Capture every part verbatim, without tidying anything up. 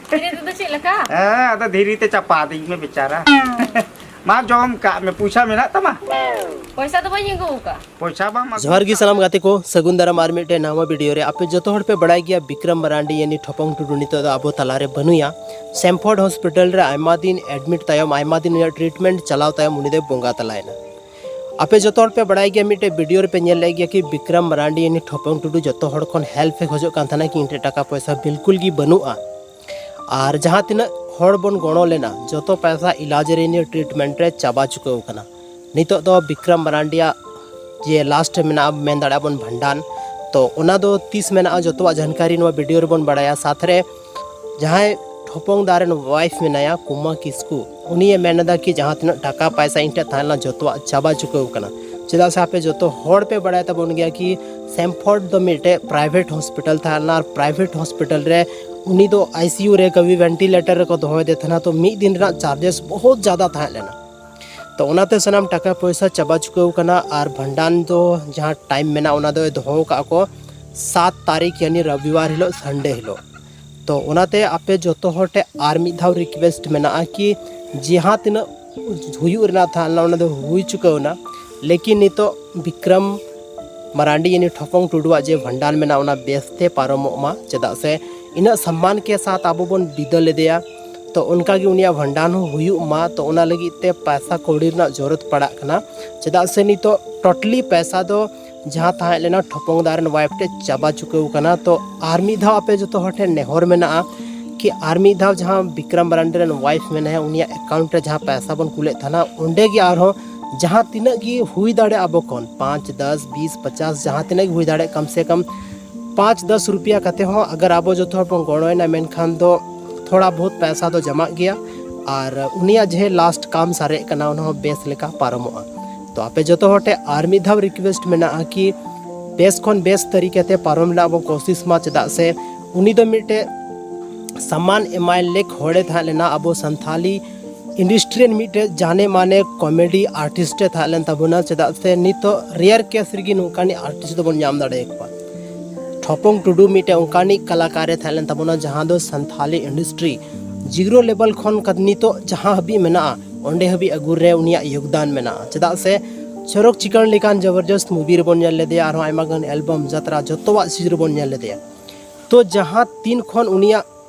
ᱫᱷᱤᱨᱤ ᱛᱮᱫᱚ ᱪᱮᱫ ᱞᱮᱠᱟ? ᱦᱮᱸ, ᱟᱫᱚ ᱫᱷᱤᱨᱤ ᱛᱮ ᱪᱟᱯᱟᱫᱤᱧ ᱢᱮ ᱵᱮᱪᱟᱨᱟ᱾ ᱢᱟ ᱡᱚᱢ ᱠᱟᱜ ᱢᱮ, ᱯᱚᱭᱥᱟ ᱢᱮᱱᱟᱜ ᱛᱟᱢᱟ? ᱯᱚᱭᱥᱟ ᱫᱚ ᱵᱟᱹᱧ ᱟᱹᱜᱩ ᱟᱠᱟᱫ᱾ ᱯᱚᱭᱥᱟ ᱵᱟᱝ ᱟᱹᱜᱩ᱾ ᱡᱚᱦᱟᱨ ᱜᱮ ᱥᱟᱱᱟᱢ ᱜᱟᱛᱮ ᱠᱚ, ᱥᱟᱹᱜᱩᱱ ᱫᱟᱨᱟᱢ ᱟᱨ ᱢᱤᱫᱴᱮᱱ ᱱᱟᱣᱟ ᱵᱷᱤᱰᱤᱭᱳ ᱨᱮ᱾ ᱟᱯᱮ ᱡᱚᱛᱚ ᱦᱚᱲ ᱯᱮ ᱵᱟᱲᱟᱭ ᱜᱮᱭᱟ, ᱵᱤᱠᱨᱚᱢ ᱢᱟᱨᱟᱱᱰᱤ ᱭᱟᱱᱤ ᱴᱷᱚᱯᱚᱝ ᱴᱩᱰᱩ ᱱᱤᱛᱚᱜ ᱫᱚ ᱟᱵᱚ ᱛᱟᱞᱟᱨᱮ ᱵᱟᱹᱱᱩᱭᱟ᱾ ᱥᱮᱢᱯᱷᱚᱨᱰ ᱦᱚᱥᱯᱤᱴᱟᱞ ᱨᱮ ᱟᱭᱢᱟ ᱫᱤᱱ ᱮᱰᱢᱤᱴ ᱛᱟᱭᱚᱢ, ᱟᱭᱢᱟ ᱫᱤᱱ ᱩᱱᱤᱭᱟᱜ ᱴᱨᱤᱴᱢᱮᱱᱴ ᱪᱟᱞᱟᱣ ᱛᱟᱭᱚᱢ ᱩᱱᱤ ᱫᱚᱭ ᱵᱚᱸᱜᱟ ᱛᱟᱞᱟᱭᱮᱱᱟ᱾ ᱟᱯᱮ ᱡᱚᱛᱚ ᱦᱚᱲ ᱯᱮ ᱵᱟᱲᱟᱭ ᱜᱮᱭᱟ, ᱢᱤᱫᱴᱮᱡ ᱵᱷᱤᱰᱤᱭᱳ ᱨᱮᱯᱮ ᱧᱮᱞ ᱞᱮᱫ ᱜᱮᱭᱟ ᱠᱤ ᱵᱤᱠᱨᱚᱢ ᱢᱟᱨᱟᱱᱰᱤ ᱭᱟᱱᱤ ᱴᱷᱚᱯᱚᱝ ᱴᱩᱰᱩ ᱡᱚᱛᱚ ᱦᱚᱲ ᱠᱷᱚᱱ ᱦᱮᱞᱯ ᱮ ᱠᱷᱚᱡᱚᱜ ᱠᱟᱱ ᱛᱟᱦᱮᱱᱟ ᱠᱤ ᱤᱧ ᱴᱷᱮᱱ ᱴᱟᱠᱟ ᱯᱚᱭᱥᱟ ᱵᱤᱞᱠᱩᱞ ᱜᱮ ᱵᱟᱹᱱᱩᱜᱼᱟ᱾ ᱟᱨ ᱡᱟᱦᱟᱸ ᱛᱤᱱᱟᱹᱜ ᱦᱚᱲ ᱵᱚᱱ ᱜᱚᱲᱚ ᱞᱮᱱᱟ, ᱡᱚᱛᱚ ᱯᱚᱭᱥᱟ ᱤᱞᱟᱡᱽ ᱨᱮ, ᱱᱤᱭᱟᱹ ᱴᱨᱤᱴᱢᱮᱱᱴ ᱨᱮ ᱪᱟᱵᱟ ᱪᱩᱠᱟᱹᱣ ᱠᱟᱱᱟ᱾ ᱱᱤᱛᱚᱜ ᱫᱚ ᱵᱤᱠᱨᱚᱢ ᱢᱟᱨᱟᱱᱰᱤᱭᱟᱜ ᱡᱮ ᱞᱟᱥᱴ ᱢᱮᱱᱟᱜᱼᱟ, ᱢᱮᱱ ᱫᱟᱲᱮᱭᱟᱜᱼᱟ ᱵᱚᱱ ᱵᱷᱟᱸᱰᱟᱱ, ᱛᱚ ᱚᱱᱟ ᱫᱚ ᱛᱤᱥ ᱢᱮᱱᱟᱜᱼᱟ, ᱡᱚᱛᱚᱣᱟᱜ ᱡᱟᱱᱠᱟᱨᱤ ᱱᱚᱣᱟ ᱵᱷᱤᱰᱤᱭᱳ ᱨᱮᱵᱚᱱ ᱵᱟᱲᱟᱭᱟ᱾ ᱥᱟᱛ ᱨᱮ ᱡᱟᱦᱟᱸᱭ ᱴᱷᱚᱯᱚᱝ ᱫᱟ ᱨᱮᱱ ᱣᱟᱭᱤᱯᱷ ᱢᱮᱱᱟᱭᱟ, ᱠᱩᱢᱟ ᱠᱤᱥᱠᱩ, ᱩᱱᱤᱭᱮ ᱢᱮᱱ ᱮᱫᱟ ᱠᱤ ᱡᱟᱦᱟᱸ ᱛᱤᱱᱟᱹᱜ ᱴᱟᱠᱟ ᱯᱟᱭᱥᱟ ᱤᱧ ᱴᱷᱮᱱ ᱛᱟᱦᱮᱸ ᱞᱮᱱᱟ, ᱡᱚᱛᱚᱣᱟᱜ ᱪᱟᱵᱟ ᱪᱩᱠᱟᱹᱣ ᱠᱟᱱᱟ᱾ ᱪᱮᱫᱟᱜ ᱥᱮ ᱟᱯᱮ ᱡᱚᱛᱚ ᱦᱚᱲ ᱯᱮ ᱵᱟᱲᱟᱭ ᱛᱟᱵᱚᱱ ᱜᱮᱭᱟ ᱠᱤ ᱥᱮᱢᱯᱷᱚᱨᱰ ᱫᱚ ᱢᱤᱫᱴᱮᱡ ᱯᱨᱟᱭᱵᱷᱮᱴ ᱦᱚᱥᱯᱤᱴᱟᱞ ᱛᱟᱦᱮᱸ ᱞᱮᱱᱟ, ᱟᱨ ᱯᱨᱟᱭᱵᱷᱮᱴ ᱦᱚᱥᱯᱤᱴᱟᱞ ᱨᱮ ᱩᱱᱤ ᱫᱚ ᱟᱭ ᱥᱤ ᱭᱩ ᱨᱮ ᱠᱟᱹᱵᱷᱤ ᱵᱷᱮᱱᱴᱤᱞᱮᱴᱟᱨ ᱨᱮᱠᱚ ᱫᱚᱦᱚᱭᱮᱫᱮ ᱛᱟᱦᱮᱱᱟ, ᱛᱚ ᱢᱤᱫ ᱫᱤᱱ ᱨᱮᱱᱟᱜ ᱪᱟᱨᱡᱮᱥ ᱵᱚᱦᱩᱛ ᱡᱟᱫᱟ ᱛᱟᱦᱮᱸ ᱞᱮᱱᱟ᱾ ᱛᱚ ᱚᱱᱟᱛᱮ ᱥᱟᱱᱟᱢ ᱴᱟᱠᱟ ᱯᱚᱭᱥᱟ ᱪᱟᱵᱟ ᱪᱩᱠᱟᱹᱣ ᱠᱟᱱᱟ, ᱟᱨ ᱵᱷᱟᱸᱰᱟᱱ ᱫᱚ ᱡᱟᱦᱟᱸ ᱴᱟᱭᱤᱢ ᱢᱮᱱᱟᱜᱼᱟ, ᱚᱱᱟ ᱫᱚᱭ ᱫᱚᱦᱚ ᱟᱠᱟᱫ ᱠᱚ ᱥᱟᱛ ᱛᱟᱹᱨᱤᱠᱷ, ᱭᱟᱱᱤ ᱨᱚᱵᱤᱵᱟᱨ ᱦᱤᱞᱳᱜ, ᱥᱟᱱᱰᱮ ᱦᱤᱞᱳᱜ᱾ ᱛᱚ ᱚᱱᱟᱛᱮ ᱟᱯᱮ ᱡᱚᱛᱚ ᱦᱚᱲ ᱴᱷᱮᱱ ᱟᱨ ᱢᱤᱫ ᱫᱷᱟᱣ ᱨᱤᱠᱣᱮᱥᱴ ᱢᱮᱱᱟᱜᱼᱟ ᱠᱤ ᱡᱟᱦᱟᱸ ᱛᱤᱱᱟᱹᱜ ᱦᱩᱭᱩᱜ ᱨᱮᱱᱟᱜ ᱛᱟᱦᱮᱸ ᱞᱮᱱᱟ, ᱚᱱᱟ ᱫᱚ ᱦᱩᱭ ᱪᱩᱠᱟᱹᱣ ᱮᱱᱟ, ᱞᱮᱠᱤᱱ ᱱᱤᱛᱚᱜ ᱵᱤᱠᱨᱚᱢ ᱢᱟᱨᱟᱱᱰᱤ ᱭᱟᱱᱤ ᱴᱷᱚᱯᱚᱝ ᱴᱩᱰᱩᱣᱟᱜ ᱡᱮ ᱵᱷᱟᱸᱰᱟᱱ ᱢᱮᱱᱟᱜᱼᱟ, ᱚᱱᱟ ᱵᱮᱥᱛᱮ ᱯᱟᱨᱚᱢᱚᱜ ᱢᱟ, ᱪᱮᱫᱟᱜ ᱥᱮ ᱤᱱᱟᱹᱜ ᱥᱚᱢᱢᱟᱱ ᱠᱮ ᱥᱟᱛ ᱟᱵᱚ ᱵᱚᱱ ᱵᱤᱫᱟᱹ ᱞᱮᱫᱮᱭᱟ, ᱛᱚ ᱚᱱᱠᱟᱜᱮ ᱩᱱᱤᱭᱟᱜ ᱵᱷᱟᱸᱰᱟᱱ ᱦᱚᱸ ᱦᱩᱭᱩᱜ ᱢᱟ᱾ ᱛᱚ ᱚᱱᱟ ᱞᱟᱹᱜᱤᱫ ᱛᱮ ᱯᱚᱭᱥᱟ ᱠᱟᱹᱣᱰᱤ ᱨᱮᱱᱟᱜ ᱡᱚᱨᱩᱨᱟᱛ ᱯᱟᱲᱟᱜ ᱠᱟᱱᱟ, ᱪᱮᱫᱟᱜ ᱥᱮ ᱱᱤᱛᱚᱜ ᱴᱳᱴᱟᱞᱤ ᱯᱚᱭᱥᱟ ᱫᱚ ᱡᱟᱦᱟᱸ ᱛᱟᱦᱮᱸ ᱞᱮᱱᱟ ᱴᱷᱚᱯᱚᱝ ᱫᱟ ᱨᱮᱱ ᱣᱟᱭᱤᱯᱷ ᱴᱷᱮᱱ ᱪᱟᱵᱟ ᱪᱩᱠᱟᱹᱣ ᱠᱟᱱᱟ᱾ ᱛᱚ ᱟᱨ ᱢᱤᱫ ᱫᱷᱟᱣ ᱟᱯᱮ ᱡᱚᱛᱚ ᱦᱚᱲ ᱴᱷᱮᱱ ᱱᱮᱦᱚᱨ ᱢᱮᱱᱟᱜᱼᱟ ᱠᱤ ᱟᱨ ᱢᱤᱫ ᱫᱷᱟᱣ ᱡᱟᱦᱟᱸ ᱵᱤᱠᱨᱚᱢ ᱢᱟᱨᱟᱱᱰᱤ ᱨᱮᱱ ᱣᱟᱭᱤᱯᱷ ᱢᱮᱱᱟᱭᱟ, ᱩᱱᱤᱭᱟᱜ ᱮᱠᱟᱣᱩᱱᱴ ᱨᱮ ᱡᱟᱦᱟᱸ ᱯᱚᱭᱥᱟ ᱵᱚᱱ ᱠᱩᱞᱮᱫ ᱛᱟᱦᱮᱱᱟ, ᱚᱸᱰᱮ ᱜᱮ ᱟᱨᱦᱚᱸ ᱡᱟᱦᱟᱸ ᱛᱤᱱᱟᱹᱜ ᱜᱮ ᱦᱩᱭ ᱫᱟᱲᱮᱭᱟᱜᱼᱟ, ᱟᱵᱚ ᱠᱷᱚᱱ ᱯᱟᱸᱪ, ᱫᱚᱥ, ᱵᱤᱥ, ᱯᱚᱪᱟᱥ, ᱡᱟᱦᱟᱸ ᱛᱤᱱᱟᱹᱜ ᱜᱮ ᱦᱩᱭ ᱫᱟᱲᱮᱭᱟᱜ, ᱠᱚᱢ ᱥᱮ ᱠᱚᱢ ᱯᱟᱸᱪ ᱫᱚᱥ ᱨᱩᱯᱤᱭᱟ ᱠᱟᱛᱮ ᱦᱚᱸ ᱟᱜᱟᱨ ᱟᱵᱚ ᱡᱚᱛᱚ ᱦᱚᱲ ᱵᱚᱱ ᱜᱚᱲᱚᱭᱮᱱᱟ, ᱢᱮᱱᱠᱷᱟᱱ ᱫᱚ ᱛᱷᱚᱲᱟ ᱵᱚᱦᱩᱛ ᱯᱚᱭᱥᱟ ᱫᱚ ᱡᱚᱢᱟᱜ ᱜᱮᱭᱟ, ᱟᱨ ᱩᱱᱤᱭᱟᱜ ᱡᱮ ᱞᱟᱥᱴ ᱠᱟᱢ ᱥᱟᱨᱮᱡ ᱠᱟᱱᱟ, ᱚᱱᱟ ᱦᱚᱸ ᱵᱮᱥ ᱞᱮᱠᱟ ᱯᱟᱨᱚᱢᱚᱜᱼᱟ᱾ ᱛᱚ ᱟᱯᱮ ᱡᱚᱛᱚ ᱦᱚᱲ ᱴᱷᱮᱱ ᱟᱨ ᱢᱤᱫ ᱫᱷᱟᱣ ᱨᱤᱠᱣᱮᱥᱴ ᱢᱮᱱᱟᱜᱼᱟ ᱠᱤ ᱵᱮᱥ ᱠᱷᱚᱱ ᱵᱮᱥ ᱛᱟᱹᱨᱤᱠᱟ ᱛᱮ ᱯᱟᱨᱚᱢ ᱨᱮᱱᱟᱜ ᱵᱚᱱ ᱠᱳᱥᱤᱥ ᱢᱟ, ᱪᱮᱫᱟᱜ ᱥᱮ ᱩᱱᱤ ᱫᱚ ᱢᱤᱫᱴᱮᱡ ᱥᱟᱢᱟᱱ ᱮᱢᱟᱭ ᱞᱮᱠ ᱦᱚᱲᱮ ᱛᱟᱦᱮᱸ ᱞᱮᱱᱟ ᱟᱵᱚ ᱥᱟᱱᱛᱷᱟᱞᱤ ᱤᱱᱰᱟᱥᱴᱨᱤ ᱨᱮᱱ ᱢᱤᱫᱴᱮᱡ ᱡᱟᱱᱮ ᱢᱟᱱᱮ ᱠᱚᱢᱮᱰᱤ ᱟᱨᱴᱤᱥᱴ ᱮ ᱛᱟᱦᱮᱸ ᱞᱮᱱ ᱛᱟᱵᱚᱱᱟ, ᱪᱮᱫᱟᱜ ᱥᱮ ᱱᱤᱛᱚᱜ ᱨᱮᱭᱟᱨ ᱠᱮᱥ ᱨᱮᱜᱮ ᱱᱚᱝᱠᱟᱱᱤᱡ ᱟᱨᱴᱤᱥᱴ ᱫᱚᱵᱚᱱ ᱧᱟᱢ ᱫᱟᱲᱮᱭᱟᱠᱚᱣᱟ᱾ ᱴᱷᱚᱯᱚᱝ ᱴᱩᱰᱩ ᱢᱤᱫᱴᱮᱱ ᱚᱱᱠᱟᱱᱤᱡ ᱠᱟᱞᱟᱠᱟᱨ ᱮ ᱛᱟᱦᱮᱸ ᱞᱮᱱ ᱛᱟᱵᱚᱱᱟ, ᱡᱟᱦᱟᱸ ᱫᱚ ᱥᱟᱱᱛᱷᱟᱞᱤ ᱤᱱᱰᱟᱥᱴᱨᱤ ᱡᱤᱨᱳ ᱞᱮᱵᱮᱞ ᱠᱷᱚᱱ ᱠᱟᱛ- ᱱᱤᱛᱚᱜ ᱡᱟᱦᱟᱸ ᱦᱟᱹᱵᱤᱡ ᱢᱮᱱᱟᱜᱼᱟ, ᱚᱸᱰᱮ ᱦᱟᱹᱵᱤᱡ ᱟᱹᱜᱩ ᱨᱮ ᱩᱱᱤᱭᱟᱜ ᱭᱳᱜᱽᱫᱟᱱ ᱢᱮᱱᱟᱜᱼᱟ᱾ ᱪᱮᱫᱟᱜ ᱥᱮ ᱪᱚᱨᱚᱠ ᱪᱤᱠᱟᱹᱬ ᱞᱮᱠᱟᱱ ᱡᱚᱵᱚᱨᱡᱚᱥᱛ ᱢᱩᱵᱷᱤ ᱨᱮᱵᱚᱱ ᱧᱮᱞ ᱞᱮᱫᱮᱭᱟ, ᱟᱨᱦᱚᱸ ᱟᱭᱢᱟ ᱜᱟᱱ ᱮᱞᱵᱟᱢ, ᱡᱟᱛᱨᱟ, ᱡᱚᱛᱚᱣᱟᱜ ᱪᱤᱡᱽ ᱨᱮᱵᱚᱱ ᱧᱮᱞ ᱞᱮᱫᱮᱭᱟ᱾ ᱛᱚ ᱡᱟᱦᱟᱸ ᱛᱤᱱ ᱠᱷᱚᱱ ᱩᱱᱤᱭᱟᱜ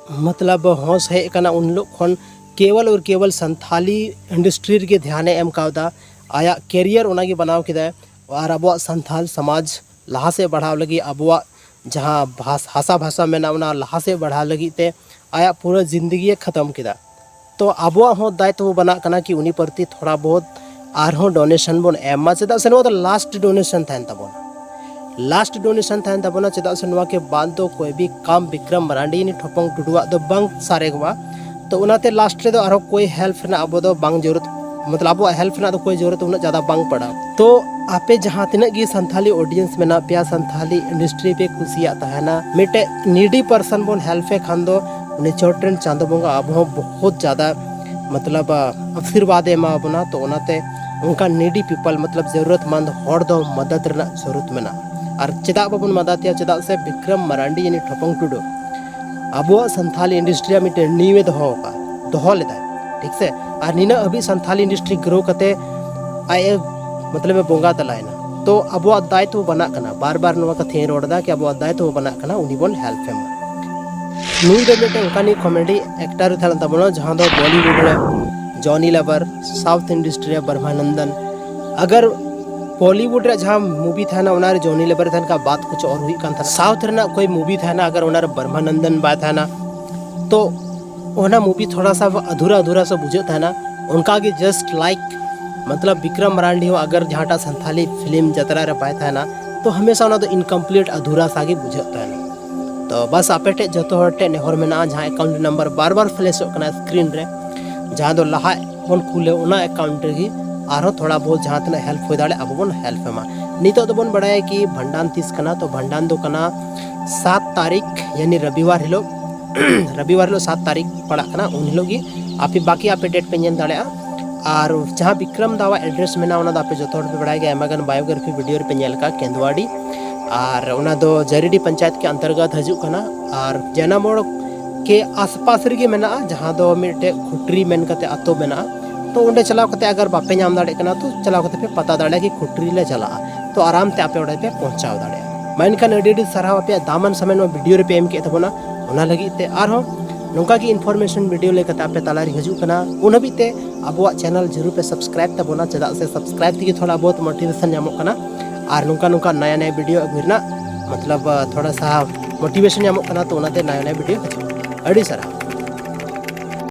ᱢᱚᱛᱞᱚᱵ ᱦᱚᱸᱥ ᱦᱮᱡ ᱟᱠᱟᱱᱟ, ᱩᱱ ᱦᱤᱞᱳᱜ ᱠᱷᱚᱱ ᱠᱮᱵᱚᱞ ᱟᱨ ᱠᱮᱵᱚᱞ ᱥᱟᱱᱛᱷᱟᱞᱤ ᱤᱱᱰᱟᱥᱴᱨᱤ ᱨᱮᱜᱮ ᱫᱷᱮᱭᱟᱱᱮ ᱮᱢ ᱠᱟᱣᱫᱟ᱾ ᱟᱭᱟᱜ ᱠᱮᱨᱤᱭᱟᱨ ᱚᱱᱟᱜᱮ ᱵᱮᱱᱟᱣ ᱠᱮᱫᱟᱭ᱾ ᱟᱨ ᱟᱵᱚᱣᱟᱜ ᱥᱟᱱᱛᱷᱟᱞ ᱥᱚᱢᱟᱡᱽ ᱞᱟᱦᱟ ᱥᱮᱫ ᱵᱟᱲᱦᱟᱣ ᱞᱟᱹᱜᱤᱫ, ᱟᱵᱚᱣᱟᱜ ᱡᱟᱦᱟᱸ ᱵᱷᱟᱥ- ᱦᱟᱥᱟ ᱵᱷᱟᱥᱟ ᱢᱮᱱᱟᱜᱼᱟ, ᱚᱱᱟ ᱞᱟᱦᱟ ᱥᱮᱫ ᱵᱟᱲᱦᱟᱣ ᱞᱟᱹᱜᱤᱫ ᱛᱮ ᱟᱭᱟᱜ ᱯᱩᱨᱟᱹ ᱡᱤᱱᱫᱮᱜᱤᱭ ᱠᱷᱟᱛᱚᱢ ᱠᱮᱫᱟ᱾ ᱛᱚ ᱟᱵᱚᱣᱟᱜ ᱦᱚᱸ ᱫᱟᱭᱤᱛᱛᱚ ᱵᱮᱱᱟᱜ ᱠᱟᱱᱟ ᱠᱤ ᱩᱱᱤ ᱯᱨᱚᱛᱤ ᱛᱷᱚᱲᱟ ᱵᱚᱦᱩᱛ ᱟᱨᱦᱚᱸ ᱰᱳᱱᱮᱥᱚᱱ ᱵᱚᱱ ᱮᱢ ᱢᱟ, ᱪᱮᱫᱟᱜ ᱥᱮ ᱱᱚᱣᱟ ᱫᱚ ᱞᱟᱥᱴ ᱰᱳᱱᱮᱥᱚᱱ ᱛᱟᱦᱮᱱ ᱛᱟᱵᱚᱱᱟ᱾ ᱞᱟᱥᱴ ᱰᱳᱱᱮᱥᱚᱱ ᱛᱟᱦᱮᱱ ᱛᱟᱵᱚᱱᱟ, ᱪᱮᱫᱟᱜ ᱥᱮ ᱱᱚᱣᱟ ᱠᱮ ᱵᱟᱫ ᱫᱚ ᱠᱚᱭ ᱵᱷᱤ ᱠᱟᱢ ᱵᱤᱠᱨᱚᱢ ᱢᱟᱨᱟᱱᱰᱤ ᱱᱤ ᱴᱷᱚᱯᱚᱝ ᱴᱩᱰᱩᱣᱟᱜ ᱫᱚ ᱵᱟᱝ ᱥᱟᱨᱮᱜᱚᱜᱼᱟ᱾ ᱛᱚ ᱚᱱᱟᱛᱮ ᱞᱟᱥᱴ ᱨᱮᱫᱚ ᱟᱨᱦᱚᱸ ᱠᱚᱭ ᱦᱮᱞᱯ ᱨᱮᱱᱟᱜ ᱟᱵᱚ ᱫᱚ ᱵᱟᱝ ᱡᱚᱨᱩᱨ, ᱢᱚᱛᱞᱚᱵ ᱟᱵᱚᱣᱟᱜ ᱦᱮᱞᱯ ᱨᱮᱱᱟᱜ ᱫᱚ ᱠᱚᱭ ᱡᱚᱨᱩᱨ ᱩᱱᱟᱹᱜ ᱡᱟᱫᱟ ᱵᱟᱝ ᱯᱟᱲᱟᱜᱼᱟ᱾ ᱛᱚ ᱟᱯᱮ ᱡᱟᱦᱟᱸ ᱛᱤᱱᱟᱹᱜ ᱜᱮ ᱥᱟᱱᱛᱷᱟᱞᱤ ᱚᱰᱤᱭᱮᱱᱥ ᱢᱮᱱᱟᱜ ᱯᱮᱭᱟ, ᱥᱟᱱᱛᱷᱟᱞᱤ ᱤᱱᱰᱟᱥᱴᱨᱤ ᱯᱮ ᱠᱩᱥᱤᱭᱟᱜ ᱛᱟᱦᱮᱱᱟ, ᱢᱤᱫᱴᱮᱡ ᱱᱤᱰᱤ ᱯᱟᱨᱥᱚᱱ ᱵᱚᱱ ᱦᱮᱞᱯ ᱮ ᱠᱷᱟᱱ ᱫᱚ ᱩᱱᱤ ᱪᱚᱴ ᱨᱮᱱ ᱪᱟᱸᱫᱚ ᱵᱚᱸᱜᱟ ᱟᱵᱚ ᱦᱚᱸ ᱵᱚᱦᱩᱛ ᱡᱟᱫᱟ ᱢᱚᱛᱞᱚᱵ ᱟᱥᱤᱨᱵᱟᱫ ᱮ ᱮᱢᱟ ᱵᱚᱱᱟ᱾ ᱛᱚ ᱚᱱᱟᱛᱮ ᱚᱱᱠᱟ ᱱᱤᱰᱤ ᱯᱤᱯᱚᱞ ᱢᱚᱛᱞᱚᱵ ᱡᱟᱹᱨᱩᱨᱟᱛᱢᱟᱱᱫ ᱦᱚᱲ ᱫᱚ ᱢᱚᱫᱚᱫ ᱨᱮᱱᱟᱜ ᱡᱟᱹᱨᱩᱨᱟᱛ ᱢᱮᱱᱟᱜᱼᱟ᱾ ᱟᱨ ᱪᱮᱫᱟᱜ ᱵᱟᱵᱚᱱ ᱢᱚᱫᱚᱫᱮᱭᱟ? ᱪᱮᱫᱟᱜ ᱥᱮ ᱵᱤᱠᱨᱚᱢ ᱢᱟᱨᱟᱱᱰᱤ ᱭᱟᱱᱤ ᱴᱷᱚᱯᱚᱝ ᱴᱩᱰᱩ ᱟᱵᱚᱣᱟᱜ ᱥᱟᱱᱛᱷᱟᱞᱤ ᱤᱱᱰᱟᱥᱴᱨᱤ ᱨᱮᱭᱟᱜ ᱢᱤᱫᱴᱮᱱ ᱱᱤᱭᱚᱢ ᱮ ᱫᱚᱦᱚ ᱟᱠᱟᱫ, ᱫᱚᱦᱚ ᱞᱮᱫᱟᱭ, ᱴᱷᱤᱠ ᱥᱮ? ᱟᱨ ᱱᱤᱱᱟᱹᱜ ᱦᱟᱹᱵᱤᱡ ᱥᱟᱱᱛᱷᱟᱞᱤ ᱤᱱᱰᱟᱥᱴᱨᱤ ᱜᱨᱳ ᱠᱟᱛᱮ ᱟᱡ ᱮ ᱢᱚᱛᱞᱚᱵ ᱮ ᱵᱚᱸᱜᱟ ᱛᱟᱞᱟᱭᱮᱱᱟ᱾ ᱛᱚ ᱟᱵᱚᱣᱟᱜ ᱫᱟᱭᱤᱛᱛᱚ ᱵᱟᱱᱟᱜ ᱠᱟᱱᱟ, ᱵᱟᱨ ᱵᱟᱨ ᱱᱚᱣᱟ ᱠᱟᱛᱷᱟᱧ ᱨᱚᱲ ᱮᱫᱟ ᱠᱤ ᱟᱵᱚᱣᱟᱜ ᱫᱟᱭᱤᱛᱛᱚ ᱵᱟᱱᱟᱜ ᱠᱟᱱᱟ ᱩᱱᱤ ᱵᱚᱱ ᱦᱮᱞᱯ ᱮ ᱢᱟ᱾ ᱱᱩᱭ ᱫᱚ ᱢᱤᱫᱴᱮᱱ ᱚᱱᱠᱟᱱᱤᱡ ᱠᱚᱢᱮᱰᱤ ᱮᱠᱴᱟᱨ ᱮ ᱛᱟᱦᱮᱸ ᱞᱮᱱ ᱛᱟᱵᱚᱱᱟ, ᱡᱟᱦᱟᱸ ᱫᱚ ᱵᱚᱞᱤᱣᱩᱰ ᱨᱮ ᱡᱚᱱᱤ ᱞᱮᱵᱟᱨ, ᱥᱟᱣᱩᱛᱷ ᱤᱱᱰᱟᱥᱴᱨᱤ ᱨᱮ ᱵᱨᱚᱦᱢᱟᱱᱚᱱᱫᱚᱱ᱾ ᱟᱜᱟᱨ ᱵᱚᱞᱤᱣᱩᱰ ᱨᱮ ᱡᱟᱦᱟᱸ ᱢᱩᱵᱷᱤ ᱛᱟᱦᱮᱱᱟ, ᱚᱱᱟᱨᱮ ᱡᱚᱱᱤ ᱞᱮᱵᱟᱨ ᱛᱟᱦᱮᱱ ᱠᱷᱟᱱ ᱵᱟᱫ ᱠᱩᱪ ᱚᱨ ᱦᱩᱭᱩᱜ ᱠᱟᱱ ᱛᱟᱦᱮᱱᱟ᱾ ᱥᱟᱣᱩᱛᱷ ᱨᱮᱱᱟᱜ ᱠᱚᱭ ᱢᱩᱵᱷᱤ ᱛᱟᱦᱮᱱᱟ, ᱟᱜᱟᱨ ᱚᱱᱟᱨᱮ ᱵᱨᱚᱦᱢᱟᱱᱚᱱᱫᱚᱱ ᱵᱟᱭ ᱛᱟᱦᱮᱱᱟ, ᱛᱚ ᱚᱱᱟ ᱢᱩᱵᱷᱤ ᱛᱷᱚᱲᱟ ᱥᱟ ᱟᱫᱷᱩᱨᱟ ᱟᱫᱷᱩᱨᱟ ᱥᱟ ᱵᱩᱡᱷᱟᱹᱜ ᱛᱟᱦᱮᱱᱟ᱾ ᱚᱱᱠᱟ ᱜᱮ ᱡᱟᱥᱴ ᱞᱟᱭᱤᱠ ᱢᱚᱛᱞᱚᱵ ᱵᱤᱠᱨᱚᱢ ᱢᱟᱨᱟᱱᱰᱤ ᱦᱚᱸ ᱟᱜᱟᱨ ᱡᱟᱦᱟᱸᱴᱟᱜ ᱥᱟᱱᱛᱷᱟᱞᱤ ᱯᱷᱤᱞᱢ ᱡᱟᱛᱨᱟ ᱨᱮ ᱵᱟᱭ ᱛᱟᱦᱮᱱᱟ, ᱛᱚ ᱦᱟᱢᱮᱥᱟ ᱚᱱᱟ ᱫᱚ ᱤᱱᱠᱚᱢᱯᱞᱤᱴ ᱟᱫᱷᱩᱨᱟ ᱥᱟ ᱜᱮ ᱵᱩᱡᱷᱟᱹᱜ ᱛᱟᱦᱮᱱᱟ᱾ ᱛᱚ ᱵᱟᱥ ᱟᱯᱮ ᱴᱷᱮᱡ ᱡᱚᱛᱚ ᱦᱚᱲ ᱴᱷᱮᱡ ᱱᱮᱦᱚᱨ ᱢᱮᱱᱟᱜᱼᱟ, ᱡᱟᱦᱟᱸ ᱮᱠᱟᱣᱩᱱᱴ ᱱᱟᱢᱵᱟᱨ ᱵᱟᱨ ᱵᱟᱨ ᱯᱷᱞᱮᱥᱚᱜ ᱠᱟᱱᱟ ᱥᱠᱨᱤᱱ ᱨᱮ, ᱡᱟᱦᱟᱸ ᱫᱚ ᱞᱟᱦᱟ ᱵᱚᱱ ᱠᱩᱞᱟ, ᱚᱱᱟ ᱮᱠᱟᱣᱩᱱᱴ ᱨᱮᱜᱮ ᱟᱨᱦᱚᱸ ᱛᱷᱚᱲᱟ ᱵᱚᱦᱩᱛ ᱡᱟᱦᱟᱸ ᱛᱤᱱᱟᱹᱜ ᱦᱮᱞᱯ ᱦᱩᱭ ᱫᱟᱲᱮᱭᱟᱜᱼᱟ ᱟᱵᱚ ᱵᱚᱱ ᱦᱮᱞᱯ ᱮᱢᱟ᱾ ᱱᱤᱛᱚᱜ ᱫᱚᱵᱚᱱ ᱵᱟᱲᱟᱭᱟ ᱠᱤ ᱵᱷᱟᱸᱰᱟᱱ ᱛᱤᱥ ᱠᱟᱱᱟ, ᱛᱚ ᱵᱷᱟᱸᱰᱟᱱ ᱫᱚ ᱠᱟᱱᱟ ᱥᱟᱛ ᱛᱟᱹᱨᱤᱠᱷ, ᱭᱟᱱᱤ ᱨᱚᱵᱤᱵᱟᱨ ᱦᱤᱞᱳᱜ᱾ ᱨᱚᱵᱤᱵᱟᱨ ᱦᱤᱞᱳᱜ ᱥᱟᱛ ᱛᱟᱹᱨᱤᱠᱷ ᱯᱟᱲᱟᱜ ᱠᱟᱱᱟ, ᱩᱱ ᱦᱤᱞᱳᱜ ᱜᱮ ᱟᱯᱮ ᱵᱟᱠᱤ ᱟᱯᱮ ᱰᱮᱴ ᱯᱮ ᱧᱮᱞ ᱫᱟᱲᱮᱭᱟᱜᱼᱟ᱾ ᱟᱨ ᱡᱟᱦᱟᱸ ᱵᱤᱠᱨᱚᱢ ᱫᱟᱣᱟᱜ ᱮᱰᱨᱮᱥ ᱢᱮᱱᱟᱜᱼᱟ, ᱚᱱᱟ ᱫᱚ ᱟᱯᱮ ᱡᱚᱛᱚ ᱦᱚᱲ ᱯᱮ ᱵᱟᱲᱟᱭ ᱜᱮᱭᱟ, ᱟᱭᱢᱟ ᱜᱟᱱ ᱵᱟᱭᱳᱜᱨᱟᱯᱷᱤ ᱵᱷᱤᱰᱤᱭᱳ ᱨᱮᱯᱮ ᱧᱮᱞ ᱟᱠᱟᱫ, ᱠᱮᱸᱫᱣᱟᱰᱤ᱾ ᱟᱨ ᱚᱱᱟ ᱫᱚ ᱡᱟᱹᱨᱤᱰᱤ ᱯᱚᱧᱪᱟᱭᱮᱛ ᱠᱮ ᱚᱱᱛᱚᱨᱜᱚᱛ ᱦᱤᱡᱩᱜ ᱠᱟᱱᱟ᱾ ᱟᱨ ᱡᱟᱱᱟᱢᱚᱲ ᱠᱮ ᱟᱥᱯᱟᱥ ᱨᱮᱜᱮ ᱢᱮᱱᱟᱜᱼᱟ, ᱡᱟᱦᱟᱸ ᱫᱚ ᱢᱤᱫᱴᱮᱡ ᱠᱷᱩᱴᱨᱤ ᱢᱮᱱ ᱠᱟᱛᱮ ᱟᱛᱳ ᱢᱮᱱᱟᱜᱼᱟ᱾ ᱛᱚ ᱚᱸᱰᱮ ᱪᱟᱞᱟᱣ ᱠᱟᱛᱮ ᱟᱜᱟᱨ ᱵᱟᱯᱮ ᱧᱟᱢ ᱫᱟᱲᱮᱭᱟᱜ ᱠᱟᱱᱟ, ᱛᱚ ᱪᱟᱞᱟᱣ ᱠᱟᱛᱮ ᱯᱮ ᱯᱟᱛᱟ ᱫᱟᱲᱮᱭᱟᱜᱼᱟ ᱠᱤ ᱠᱷᱩᱴᱨᱤ ᱞᱮ ᱪᱟᱞᱟᱜᱼᱟ᱾ ᱛᱚ ᱟᱨᱟᱢ ᱛᱮ ᱟᱯᱮ ᱚᱸᱰᱮ ᱯᱮ ᱯᱳᱸᱪᱷᱟᱣ ᱫᱟᱲᱮᱭᱟᱜᱼᱟ᱾ ᱢᱟ ᱮᱱᱠᱷᱟᱱ ᱟᱹᱰᱤ ᱟᱹᱰᱤ ᱥᱟᱨᱦᱟᱣ ᱟᱯᱮᱭᱟᱜ ᱫᱟᱢᱟᱱ ᱥᱚᱢᱚᱭ ᱱᱚᱣᱟ ᱵᱷᱤᱰᱤᱭᱳ ᱨᱮᱯᱮ ᱮᱢ ᱠᱮᱫ ᱛᱟᱵᱚᱱᱟ, ᱚᱱᱟ ᱞᱟᱹᱜᱤᱫ ᱛᱮ᱾ ᱟᱨᱦᱚᱸ ᱱᱚᱝᱠᱟ ᱜᱮ ᱤᱱᱯᱷᱚᱨᱢᱮᱥᱚᱱ ᱵᱷᱤᱰᱤᱭᱳ ᱞᱟᱹᱭ ᱠᱟᱛᱮ ᱟᱯᱮ ᱛᱟᱞᱟ ᱨᱮ ᱦᱤᱡᱩᱜ ᱠᱟᱱᱟ᱾ ᱩᱱ ᱦᱟᱹᱵᱤᱡ ᱛᱮ ᱟᱵᱚᱣᱟᱜ ᱪᱮᱱᱮᱞ ᱡᱟᱹᱨᱩᱲ ᱯᱮ ᱥᱟᱵᱥᱠᱨᱟᱭᱤᱵ ᱛᱟᱵᱚᱱᱟ, ᱪᱮᱫᱟᱜ ᱥᱮ ᱥᱟᱵᱥᱠᱨᱟᱭᱤᱵ ᱛᱮᱜᱮ ᱛᱷᱚᱲᱟ ᱵᱚᱦᱩᱛ ᱢᱳᱴᱤᱵᱷᱮᱥᱚᱱ ᱧᱟᱢᱚᱜ ᱠᱟᱱᱟ᱾ ᱟᱨ ᱱᱚᱝᱠᱟ ᱱᱚᱝᱠᱟ ᱱᱟᱭᱟ ᱱᱟᱭᱟ ᱵᱷᱤᱰᱤᱭᱳ ᱟᱹᱜᱩᱭ ᱨᱮᱱᱟᱜ ᱢᱚᱛᱞᱚᱵ ᱛᱷᱚᱲᱟ ᱥᱟ ᱢᱳᱴᱤᱵᱷᱮᱥᱚᱱ ᱧᱟᱢᱚᱜ ᱠᱟᱱᱟ, ᱛᱚ ᱚᱱᱟᱛᱮ ᱱᱟᱭᱟ ᱱᱟᱭᱟ ᱵᱷᱤᱰᱤᱭᱳ ᱦᱤᱡᱩᱜᱼᱟ᱾ ᱟᱹᱰᱤ ᱥᱟᱨᱦᱟᱣ᱾